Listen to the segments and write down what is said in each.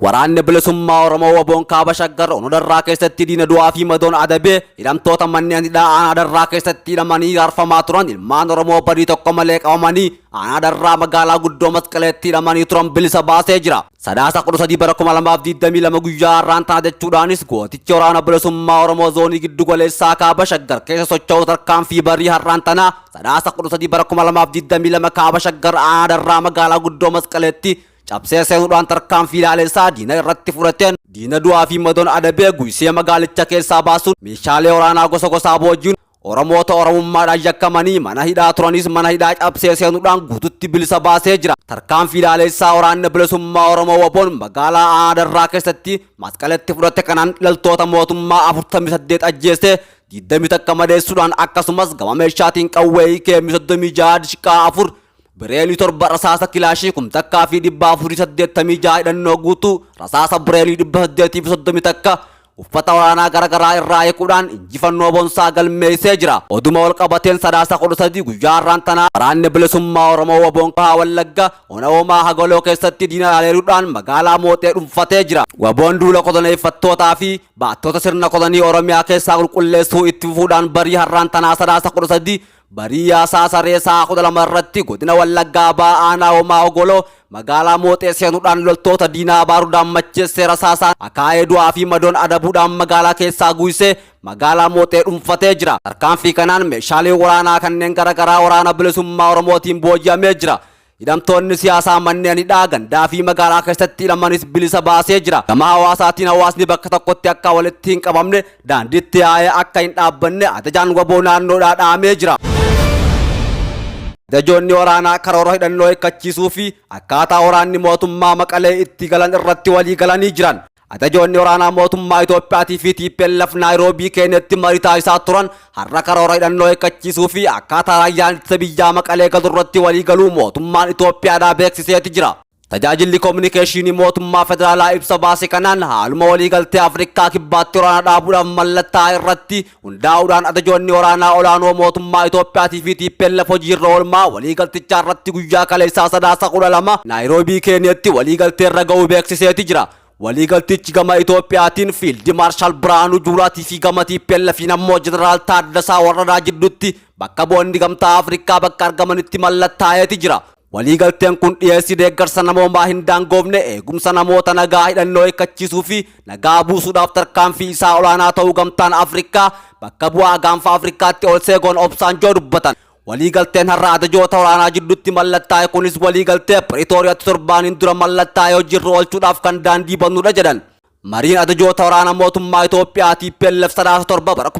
Waraanni Bilisummaa Oromoo WBOn Kaaba Shaggar Ona Darraa keessatti diina du'aa fi madoon adabee hidhamtoota manneen hidhaa aanaa Darraa keessatti hidhamanii hiraarfamaa turan ilmaan Oromoo badii tokko malee qabamanii aanaa Darraa magaalaa guddoo Masqaleetti hidhamanii turan bilisa baasee jira. Sadaasa 13 bara 2022 guyyaa har'aan tana jechuudhaanis gootichi Waraana Bilisummaa Oromoo Zoonii Giddu Galeessaa Kaaba Shaggar keessa socho'u tarkaanfii barii har'aan tanaa Sadaasa 13 bara 2022 Kaaba Shaggar aanaa Darraa magaalaa guddoo Masqaleetti cabsee seenuudhaan tarkaanfii laalessaa diina irratti fudhateen diina du'aa fi madoon adabee guysee magaalicha keessaa baasuun meeshaalee waraanaa gosa gosaa booji'uun Oromoota Oromummaadhaan yakkamanii mana hidhaa turanis mana hidhaa cabsee seenuudhaan guututti bilisa baasee jira. Tarkaanfii laalessaa Waraanni Bilisummaa Oromoo WBOn magaalaa Aanaa Darraa keessatti Masqaletti fudhate kanaan loltoota mootummaa 48 ajjeesee 21 madeessuudhaan akkasumas gama meeshaatiin qawwee AKM 36 dishqaa 4 Bireenii 7 rasaasa kilaashii 1486 hidhannoo guutuu rasaasa bireenii 831 uffata waraanaa garagaraa irraa eeguudhaan injifannoo bonsaa galmeessee jira. Oduma wal qabateen Sadaasa 13 guyyaa har'aan tanaa Waraanni Bilisummaa Oromoo WBOn Baha Wallagga Ona Oomaa Hagaloo keessatti diina haleeluudhaan magaalaa Mooxee dhuunfatee jira. WBOn duula koloneeffattootaa fi baattoota sirna kolonii Oromiyaa keessaa qulqulleessuu itti fufuudhaan barii har'aan tanaa Sadaasa 13 Barii yaasaa saree sa'a 12 irratti godina Wallaggaa Bahaa aanaa Homaa Hogoloo magaalaa Mooxee seenuudhaan loltoota diinaa baarudaan macheessee rasaasaan akaa'ee du'aa fi madoon adabuudhaan magaalaa keessaa guysee magaalaa Mooxee dhuunfatee jira. Tarkaanfii kanaan meeshaaleen waraanaa kanneen garagaraa Waraana Bilisummaa Oromootiin booji'amee jira. Hidhamtoonni siyaasaa manneen hidhaa gandaa fi magaalaa keessatti hidhamanis bilisa baasee jira. Gama hawaasaatiin hawaasni bakka tokkotti akka walitti hin qabamne, daandiitti yaa'ee akka hin dhaabbanne ajajaan wbo naannoodhaa dhaamee jira. Ajajoonni waraanaa karoora hidhannoo hiikkachiisuu fi akkaataa waraanni mootummaa Maqalee itti galan irratti walii galanii jiran. Ajajoonni waraanaa mootummaa Itoophiyaatii fi tplf Naayiroobii Keeniyatti marii taasisaa turan har'a karoora hidhannoo hiikkachiisuu fi akkaataa raayyaan ittisa biyyaa Maqalee galu irratti walii galuu mootummaan Itoophiyaadhaa beeksiseeti jira. Tajaajilli Kominikeeshiinii Mootummaa Federaalaa ibsa baase kanaan haaluma waliigaltee Afrikaa Kibbaatti waraana dhaabuudhaaf mallattaa'e irratti hundaa'uudhaan ajajoonni waraanaa olaanoo mootummaa Itoophiyaatii fi tplf hojiirra oolmaa waliigaltichaa irratti guyyaa kaleessaa Sadaasa 12 Naayiroobii Keeniyatti waliigalteerra ga'uu beeksiseeti jira. Waliigaltichi gama Itoophiyaatiin Fiildi Maarshaal Birhaanuu Juulaatii fi gama TPLF'n ammoo Jeneraal Taaddasaa Warradaa jidduutti bakka bu'oonni Gamtaa Afrikaa bakka argamanitti mallattaa'eeti jira. Waliigalteen kun dhiyeessii deeggarsa namoomaa hin daangoofne, eegumsa namoota nagaa hidhannoo hiikkachiisuu fi nagaa buusuudhaaf tarkaanfii isaa olaanaa ta'uu Gamtaan Afrikaa bakka bu'aa Gaanfa Afrikaatti Olseegoon Obsaanjoo dubbatan. Waliigalteen har'a ajajoota waraanaa jidduutti mallattaa'e kunis waliigaltee Piriitooriyaatti torbaaniin dura mallattaa'e hojiirra oolchuudhaaf kan daandii banudha jedhan. Mariin ajajoota waraana mootummaa Itoophiyaa tplf Sadaasa 7 bara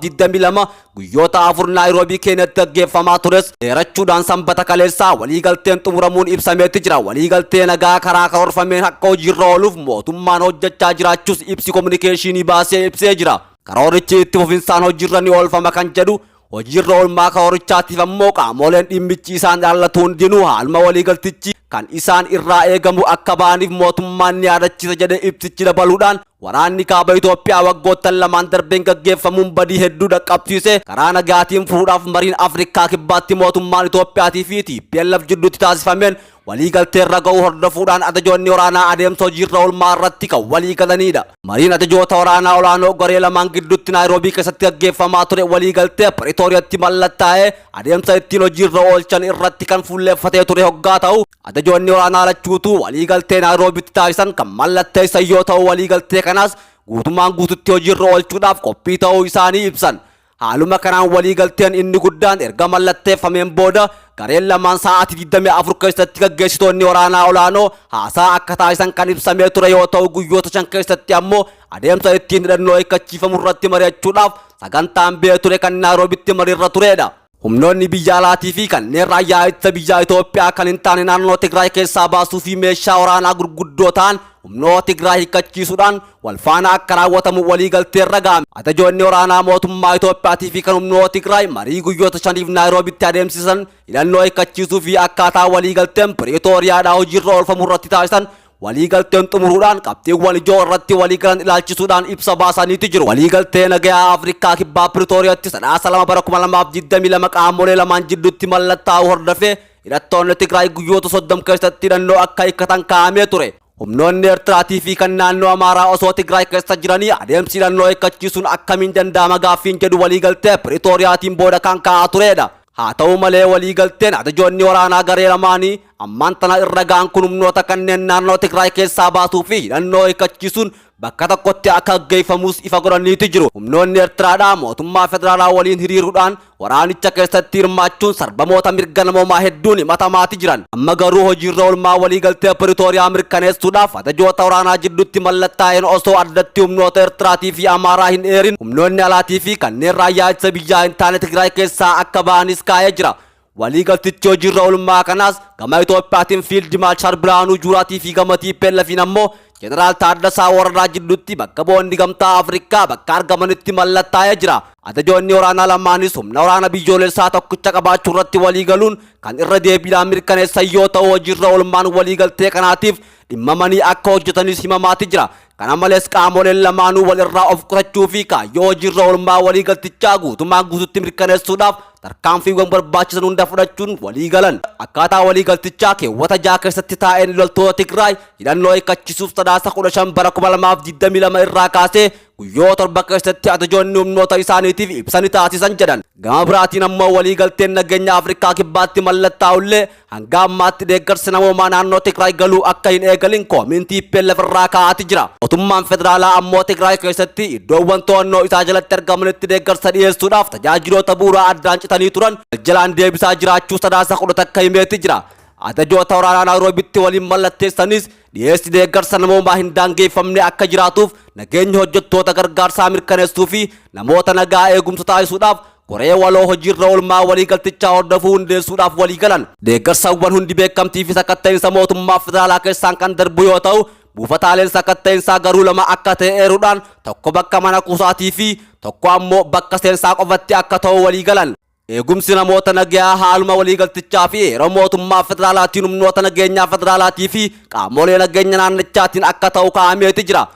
2022 guyyoota 4 Naayiroobii Keeniyatti gaggeeffamaa tures dheerachuudhaan Sanbata kaleessaa waliigalteen xumuramuun ibsameetti jira. Waliigaltee nagaa karaa karoorfameen akka hojiirra ooluuf mootummaan hojjechaa jiraachuus ibsi kominikeeshinii baasee ibsee jira. Karoorichi itti fufinsaan hojiirra ni oolfama kan jedhu Hojiirra oolmaa karoorichaatiif ammoo qaamoleen dhimmichi isaan ilaallatu hundinuu haaluma waliigaltichi kan isaan irraa eegamu akka ba'aniif mootummaan ni yaadachiisa jedhe ibsichi dabaluudhaan. Waraanni Kaaba Itoophiyaa waggoottan lamaan darbeen gaggeeffamuun badii hedduu dhaqqabsiise karaa nagaatiin furuudhaaf mariin Afrikaa Kibbaatti mootummaan Itoophiyaatii fi tplf jidduutti taasifameen Waliigalteerra ga'uu hordofuudhaan ajajoonni waraanaa adeemsa hojiirra oolmaa irratti kan waliigalaniidha. Mariin ajajoota waraanaa olaanoo garee lamaan gidduutti Naayiroobii keessatti gaggeeffamaa ture waliigaltee Piriitooriyatti mallattaa'e adeemsa ittiin hojiirra oolchan irratti kan fuulleeffatee ture hoggaa ta'u, ajajoonni waraanaa lachuutuu waliigaltee Naayiroobitti taasisan kan mallatteessan yoo ta'u waliigaltee kanaas guutumaan guututti hojiirra oolchuudhaaf qophii ta'uu isaanii ibsan. Haaluma kanaan waliigalteen inni guddaan erga mallatteeffameen booda gareen lamaan sa'aatii 24 keessatti gaggeessitoonni waraanaa olaanoo haasaa akka taasisan kan ibsamee ture yoo ta'u guyyoota 5 keessatti ammoo adeemsa ittiin hidhannoo hiikkachiifamu irratti mari'achuudhaaf sagantaan ba'ee ture kan Naayiroobitti mariirra tureedha. Humnoonni biyya alaatii fi kanneen raayyaa ittisa biyyaa Itoophiyaa kan hin taane naannoo Tigraay keessaa baasuu fi meeshaa waraanaa gurguddoo ta'an humnoota Tigraay hiikkachiisuudhaan wal faana akka raawwatamu walii galteerra ga'ame. Ajajoonni waraanaa mootummaa Itoophiyaatii fi kan humnoota Tigraay marii guyyoota shaniif Naayiroobitti adeemsisan hidhannoo hiikkachiisuu fi akkaataa walii galteen Piriitooriyaadhaa hojiirra oolfamu irratti taasisan walii galteen xumuruudhaan qabxiiwwan ijoo irratti walii galan ilaalchisuudhaan ibsa baasaniiti jiru. Walii galtee nagayaa Afrikaa Kibbaa Piriitooriyaatti Sadaasa 2 bara 2022 qaamolee lamaan jidduutti mallattaa'uu hordofee hidhattoonni Tigraay guyyoota 30 keessatti hidhannoo akka hiikkatan kaa'amee ture. Humnoonni Eertiraatii fi kan naannoo Amaaraa osoo Tigraay keessa jiranii adeemsi hidhannoo hiikkachiisuun akkamiin danda'ama gaaffiin jedhu waliigaltee Piriitooriyaatiin booda kan ka'aa turedha. Haa ta'u malee, waliigalteen ajajoonni waraanaa garee lamaanii ammaan tana irra ga'an kun humnoota kanneen naannoo Tigraay keessaa baasuu fi hidhannoo hiikkachiisuun bakka tokkotti akka gaggeeffamus ifa godhaniiti jiru. Humnoonni Eertiraadhaa mootummaa federaalaa waliin hiriiruudhaan waraanicha keessatti hirmaachuun sarbamoota mirga namoomaa hedduun himatamaati jiran. Amma garuu hojiirra oolmaa waliigaltee Piriitooriyaa mirkaneessuudhaaf ajajoota waraanaa jidduutti mallattaa'een osoo addatti humnoota Eertiraatii fi Amaaraa hin eerin, humnoonni alaatii fi kanneen raayyaa ittisa biyyaa hin taane Tigraay keessaa akka ba'anis kaa'ee jira. Waliigaltichi hojiirra oolmaa kanaas gama Itoophiyaatiin Fiild Maarshaal Birhaanuu Juulaatii fi gama TPLFiin ammoo Jeneraal Taaddasaa Warradaa jidduutti bakka bu'oonni Gamtaa Afrikaa bakka argamanitti mallattaa'ee jira. Ajajoonni waraanaa lamaanis humna waraana biyyoolessaa tokkicha qabaachuu irratti walii galuun kan irra deebiidhaan mirkaneessan yoo ta'u, hojiirra oolmaan waliigaltee kanaatiif dhimmamanii akka hojjetanis himamaati jira. Kana malees, qaamoleen lamaanuu wal irraa of qusachuu fi kaayyoo hojiirra oolmaa waliigaltichaa guutumaan guututti mirkaneessuudhaaf tarkaanfiiwwan barbaachisan hunda fudhachuun walii galan. Akkaataa waliigaltichaa keewwata 6 keessatti taa'een, loltoota Tigraay hidhannoo hiikkachisuuf Sadaasa 15 bara 2022 irraa kaasee guyyoota 7 keessatti ajajoonni humnoota isaaniitiif ibsa ni taasisan jedhan. Gama biraatiin ammoo, waliigalteen nageenya Afrikaa Kibbaatti mallattaa'ullee hanga ammaatti deeggarsi namoomaa naannoo Tigraay galuu akka hin eegalin koomiin TPLF irraa kaa'aati jira. Mootummaan federaalaa ammoo Tigraay keessatti iddoowwan to'annoo isaa jalatti argamanitti deeggarsa dhiyeessuudhaaf tajaajiloota bu'uuraa addaan citanii turan jalaan deebisaa jiraachuu Sadaasa 11 himeeti jira. Ajajoota waraanaa Naayiroobitti waliin mallatteessanis dhiyeessi deeggarsa namoomaa hin daangeffamne akka jiraatuuf, nageenya hojjettoota gargaarsaa mirkaneessuu fi namoota nagaa eegumsa taasisuudhaaf koree waloo hojiirra oolmaa waliigaltichaa hordofuu hundeessuudhaaf walii galan. Deeggarsawwan hundi beekamtii fi sakatta'insa mootummaa federaalaa keessaan kan darbu yoo ta'u, buufataaleen sakatta'insaa garuu lama akka ta'e eeruudhaan, tokko bakka mana kuusaatii fi tokko ammoo bakka seensaa qofatti akka ta'u walii galan. Eegumsi namoota nagayaa haaluma waliigaltichaa fi yeroo mootummaa federaalaatiin humnoota nageenyaa federaalaatii fi qaamolee nageenya naannichaatiin akka ta'u kaa'ameeti jira.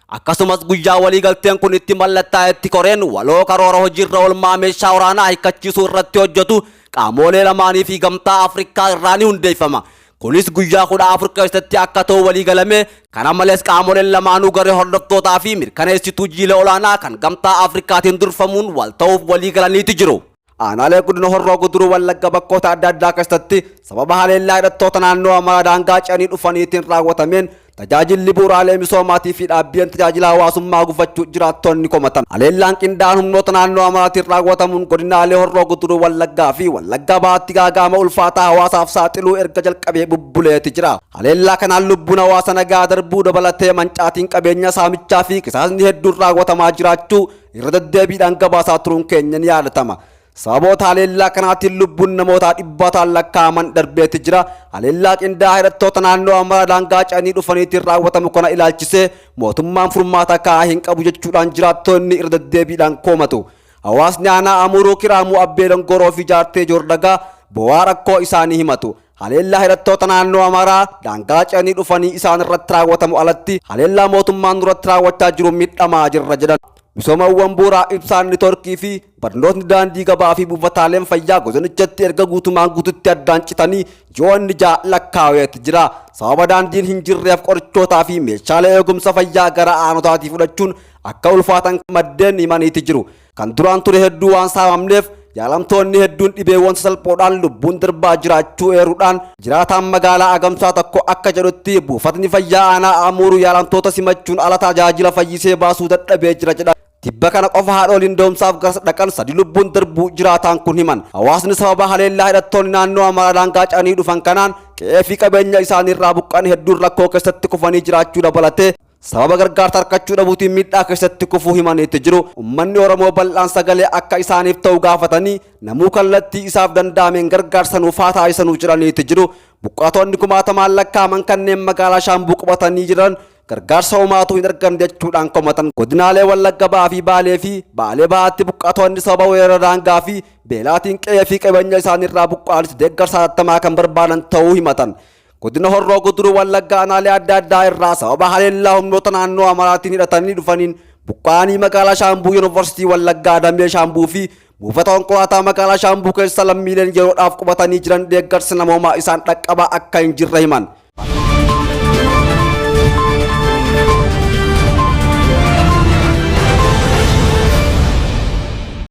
Akkasumas, guyyaa waliigalteen kun itti mallattaa'etti koreen waloo karoora hojiirra oolmaa meeshaa waraanaa hiikkachiisuu irratti hojjetu qaamolee lamaanii fi Gamtaa Afrikaa irraa ni hundeeffama. Kunis guyyaa 14 keessatti akka ta'u waliigalame. Kana malees, qaamoleen lamaanuu garee hordoftootaa fi mirkaneessituu jiila olaanaa kan Gamtaa Afrikaatiin durfamuun wal ta'uuf waliigalaniiti jiru. Aanaalee godina Horroo Guduruu Wallagga bakkoota adda addaa keessatti sababa haleellaa hidhattoota naannoo Amaaraa daangaa ce'anii dhufaniitiin raawwatameen tajaajilli bu'uuraalee misoomaatii fi dhaabbileen tajaajila hawaasummaa gufachuu jiraattonni komatan. Haleellaan qindaa'aan humnoota naannoo Amaaraatiin raawwatamuun godinaalee Horroo Guduruu Wallaggaa fi Wallaggaa Bahaatti gaaga'ama ulfaataa hawaasaaf saaxiluu erga jalqabee bubbuleeti jira. Haleellaa kanaan lubbuun hawaasa nagaa darbuu dabalatee mancaatiin qabeenya, saamichaa fi qisaasni hedduun raawwatamaa jiraachuu irra deddeebiidhaan gabaasaa turuun keenya ni yaadatama. Sababoota haleellaa kanaatiin lubbuun namootaa dhibbootaan lakkaa'aman darbeeti jira. Haleellaa qindaa'aa hidhattoota naannoo Amaaraa daangaa ce'anii dhufaniitiin raawwatamu kana ilaalchisee mootummaan furmaata kaa'aa hin qabu jechuudhaan jiraattonni irra deddeebiidhaan koomatu. Hawaasni aanaa Amuruu, Kiraamuu, Abbee Dongoroo fi Jaartee Joordagaa bo'aa rakkoo isaanii himatu. Haleellaa hidhattoota naannoo Amaaraa daangaa ce'anii dhufanii isaan irratti raawwatamu alatti haleellaa mootummaan duratti raawwachaa jiru miidhamaa jirra jedhan. Misoomawwan bu'uuraa, ibsaan, neetworkii fi barnootni, daandii, gabaa fi buufataaleen fayyaa godinichatti erga guutumaan guututti addaan citanii ji'oonni 6 lakkaa'eeti jira. Sababa daandiin hin jirreef qorichootaa fi meeshaalee eegumsa fayyaa gara aanotaatii fudhachuun akka ulfaatan maddeen himaniiti jiru. Kan duraan ture hedduu waan saamamneef yaalamtoonni hedduun dhibeewwan sasalphoodhaan lubbuun darbaa jiraachuu eeruudhaan, jiraataan magaalaa Agamsaa tokko akka jedhutti, buufatni fayyaa aanaa Amuuruu yaalamtoota simachuun ala tajaajila fayyisee baasuu dadhabee jira jedha. Tibba kana qofa haadholiin da'umsaaf garas dhaqan sadi lubbuun darbuu jiraataan kun himan. Hawaasni sababa haleellaa hidhattoonni naannoo Amaaraa daangaa ce'anii dhufan kanaan qe'ee fi qabeenya isaaniirraa buqqa'an hedduun rakkoo keessatti kufanii jiraachuu dabalatee sababa gargaarsa argachuu dhabuutiin miidhaa keessatti kufuu himaniitti jiru. Uummanni Oromoo bal'aan sagalee akka isaaniif ta'u gaafatanii, namuu kallattii isaaf danda'ameen gargaarsa nuuf haa taasisanuu jedhaniitti jiru. Buqqaatonni kumaatamaan lakkaa'aman kanneen magaalaa Shaambuu qubatanii jiran gargaarsa homaatu hin argan jechuudhaan komatan. Godinaalee Wallagga Ba'aa fi Baalee fi Baalee Bahaatti buqqaatonni sababa weerara daangaa fi beelaatiin qe'ee fi qabeenya isaaniirraa buqqa'anis deeggarsa hatattamaa kan barbaadan ta'uu himatan. Godina Horroo Guduruu Wallaggaa aanaalee adda addaa irraa sababa haleellaa humnoota naannoo Amaaraatiin hidhatanii dhufaniin buqqa'anii magaalaa Shaambuu, Yuunivarsiitii Wallaggaa damee Shaambuu fi buufata konkolaataa magaalaa Shaambuu keessa lammiileen yeroodhaaf qubatanii jiran deeggarsi namoomaa isaan dhaqqabaa akka hin jirre himan.